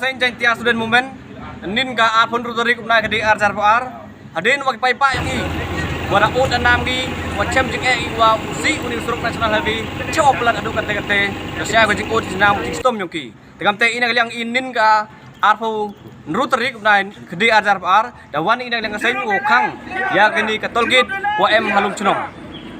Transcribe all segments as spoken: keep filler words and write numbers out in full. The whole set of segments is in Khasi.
Seng Jaintia Student Movement, ynnin ka arphew hynriew tarik u bnai ka dei ar hajar arphew ar. Hadien wa ki paidbah ïa ngi wa da ud da nam ngi, wa chem jingeh ïa u sih une u surok National Highway, chew palat haduh katte katte, da sha ka jingud jingnam jingshitom jong ki. Te kamte ina ka liang ynnin ka arphew hynriew tarik u bnai ka dei ar hajar arphew ar, da wan ina ka liang ka seng u khang ïa kane ka toll gate wa em ha Lumshnong.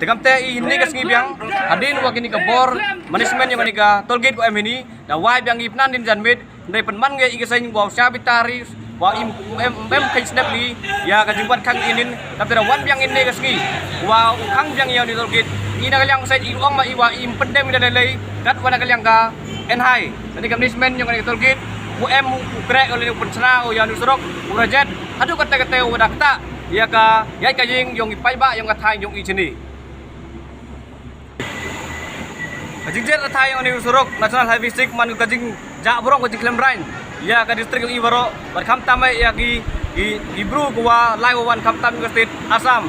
Te kamte ynne ka sngi biang, hadien wa kane ka bor management ïa kane ka toll gate wa em hini, da wai biang i pynban dien janmiet, hynrei pynban ngi i ka seng wa u sha bitari wa im em em kai snep ngi ïa ka jingwan khang ynnin, kamte da wan biang ynne ka sngi wa u khang biang ïa une toll gate. Ina ka liang ka seng i ong ma i wa im pyndem ïa da lei lei, kat wa na ka liang ka N H I, kane ka management ïa kane ka toll gate, u em u krek u lei u pynchna ïa une u surok, u rajet haduh katte katte u da kata ïa ka ïaid ka ïing ïong i paidbah ïong ka thaiñ ïong i chini. Ka jingjer ka thaiñ ïong une u surok National Highway six man ka jingjah burom ka jingkhlem rain ïa ka district ïong i baroh, bad khamtam ïa ki, ki, ki bru ka wa lai wa wan khamtam ka state Assam,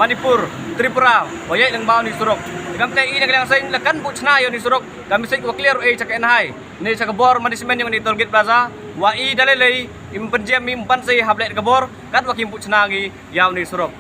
Manipur, Tripura, wa ïaid lyngba une u surok. Te kamte ina ka liang seng la kan buh chna ïa une u surok, ka message wa clear ei cha ka N H I ne cha ka bor management ïong une toll gate plaza, wa i da lei lei im pynjem im pan sei hap leh ka bor, kat wa kim buh chna ngi ïa une u surok.